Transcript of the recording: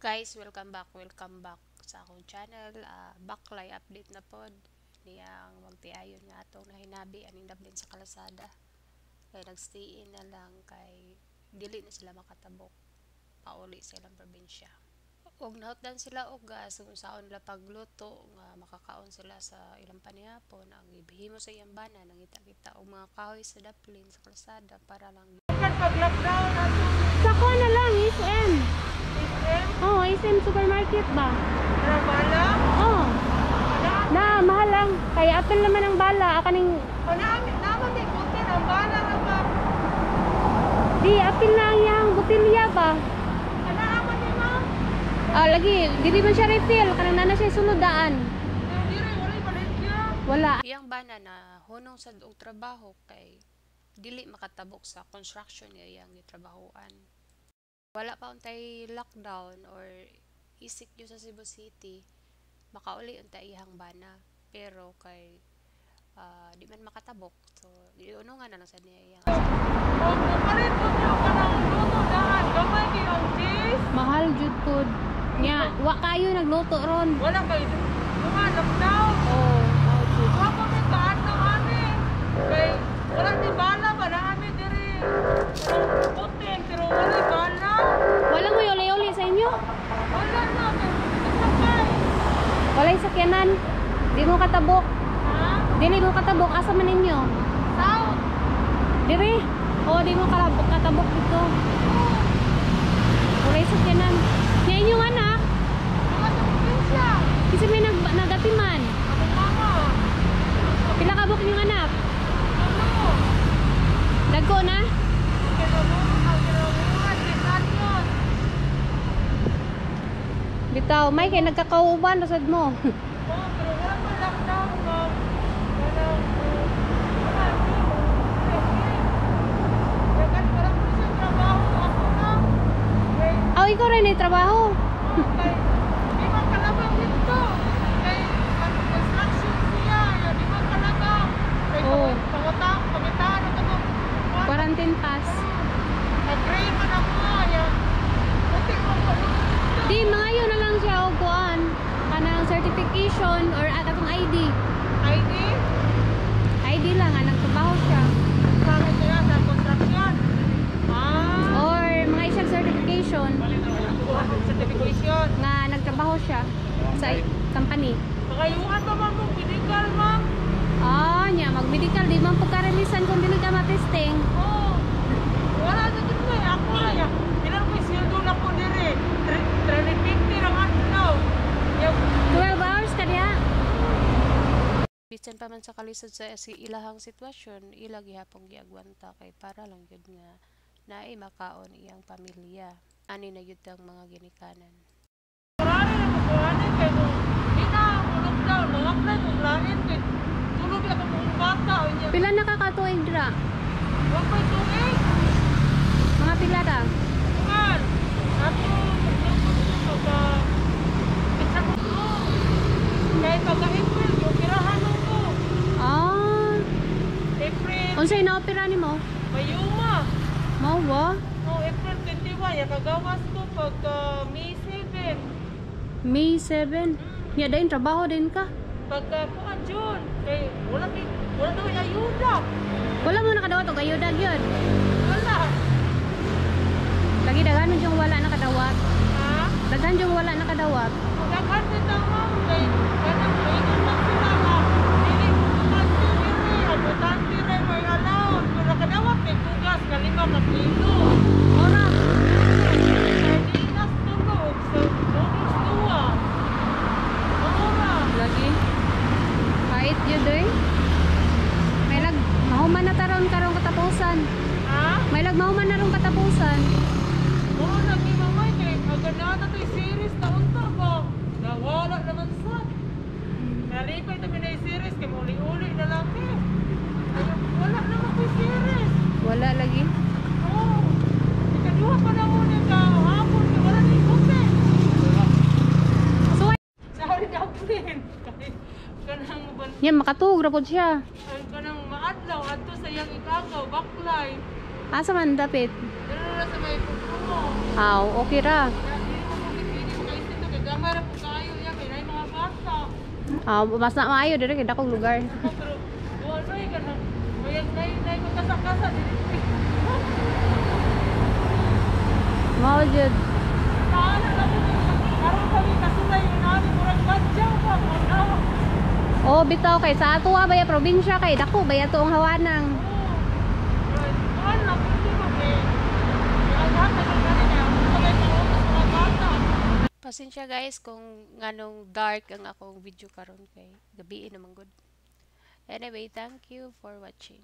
Guys, welcome back sa akong channel. Baklay update na pod niyang magtiayon nga atong nahinabi aning daplin sa kalasada. Kay nagstay in na lang kay dili na sila makatabok pauli sa ilang probinsya. Og nahutdan sila og gas kung saon nila pagluto nga makakaon sila sa ilang panihapon. Ang gihimo sa iyang bana, nangita-kita og mga kahoy sa daplin sa kalsada para lang Pag lockdown ato. Sa ko na lang, SM. SM? Oh, SM supermarket ba? Pero bala? Oh. Na, mahal lang. Kaya apel naman ang bala. Akaning. O naman may butin ang bala na ba? Di, apel na ang iyang butilya ba? Anaaman ni ma'am? Ah, lagi, dili man siya refill. Kanang nana siya sunodaan. Diri, wala'y baligya. Wala. Iyang bana na hunong sad og trabaho kay dili makatabok sa construction nga iyang gitrabahoan. Wala pa untay lockdown or ECQ sa Cebu City, makauli unta iyang bana, pero kay di man makatabok, so giunungan na lang sad niya iyang asawa. O mupalit po niyo ka ng luto daan. Gamay kayo ang cheese. Mahal jud pod. Nya, wa kayo nagluto ron. Wala kayo. Mga lockdown. Oh, oh jud. Wa pa may kaadto ani. Kay wala ni bala ba na ami diri. Butin pero wala'y bala. Wala mo uli-uli sa inyo? Wala na. Kay sakay. Walay sakyanan. Di mo katabok. Ha? Dili mo katabok. Asa man ninyo? South. Diri. Oh, di mo kalabok katabok dito. Walay sakyanan. Nya inyong anak, Mga sa probinsya. kasi may nagatiman. Akong mama. Pila ka buk inyong anak? Ano? Dagko na? Bitaw, may kay nagkakauban rasad mo. Oo, pero wala pa lockdown, ma'am. Wala wala po siya trabaho. Ako na. Kay, Aw, ikaw rin ay trabaho. kay, di man kalabang dito. Kay, ang construction siya. Di man kalabang. Kay, Oo. pangitaan na ito. Quarantine pass. Nag-pray man ako. Ya. Puti mo ko. Di, mga yun na lang siya og kuan. Kanang certification or at atong ID. ID? ID lang nga nagtrabaho siya. Sabi siya sa construction. Ah. Or mga isang certification Certification. nga nagtrabaho siya sa company. Pakayuhan pa ma'am kung medical ma'am. Ah, nya mag-medical di man pagka-releasean kung dili ka matesting. Oo. Wala na dito eh. Ako na ya. Ilan ko sweldo na ko dire. 350 ang adlaw. Ya, 12 hours ka diha. Bisan pa man sa kalisod sa si ilahang sitwasyon, ila gihapong giagwanta kay para lang gyud nga naay makaon iyang pamilya. Ani na gyud ang mga ginikanan. Marami na ko kuhanin kay kung di na ako lockdown, mga-apply kung lain kay tulog ako mong bata o niya. Pila na ka katuig dira? Wa pa'y tuig. Mga pila ra? Kuan. Ako magluto ka. Isa ko. Kay pagka April, yung pirahan ko. Ah, April, unsay na-opera nimo? Mayuma. Mao ba? Oh, April 21, ya kagawas ko pagka May 7. May 7. Nya dayon trabaho din ka. Pagka kuan June, kay wala daw ayuda. Wala mo nakadawat og ayuda gyud. Wala. Lagi daghan yung wala nakadawat. Ha? Daghan yung wala nakadawat. Daghan bitaw ma'am kay kanang moingon man sila nga dili butante diri, ang butante ra may allowed. Pero nakadawat may bugas nga 5 ka kilo. Ora. Sardinas tulo ug sa noodles duha. Ora. Lagi. Pait yun eh. May lag mahuman na taron karong katapusan. Ha? May lag mahuman na ron katapusan. Oo, lagi mamay kay agana na to'y series na unta ba? Nawala naman sa. Nalipay to minay series kay uli-uli na lang eh. Ay, wala naman ko'y series. Wala lagi. Oo. Ikaduha pa na muna ka hapon kay wala na ikute. So Sorry Dublin. Kay kanang ban yan makatuog ra pod siya. ang kanang maadlaw adto sa iyang ikagaw baklay. Asa man dapit? Dalo na sa may pugrumo. Aw, okay ra. Dili mo ko Ah, mas na maayo diri kay dakong lugar. Oh, pero ano eh, kanang mayag nay nay magkasakasa dili. Mao jud. Taana na po. Karon kami kasulay na murag badyaw pa mo na. Oh, bitaw kay sa ato ba ya probinsya kay dako ba ya tuong hawanang. Kuan lang hindi ko kay ang na kanina sabay pa sa mga bata. Pasensya guys kung nganong dark ang akong video karon kay gabi naman gud. Anyway, thank you for watching.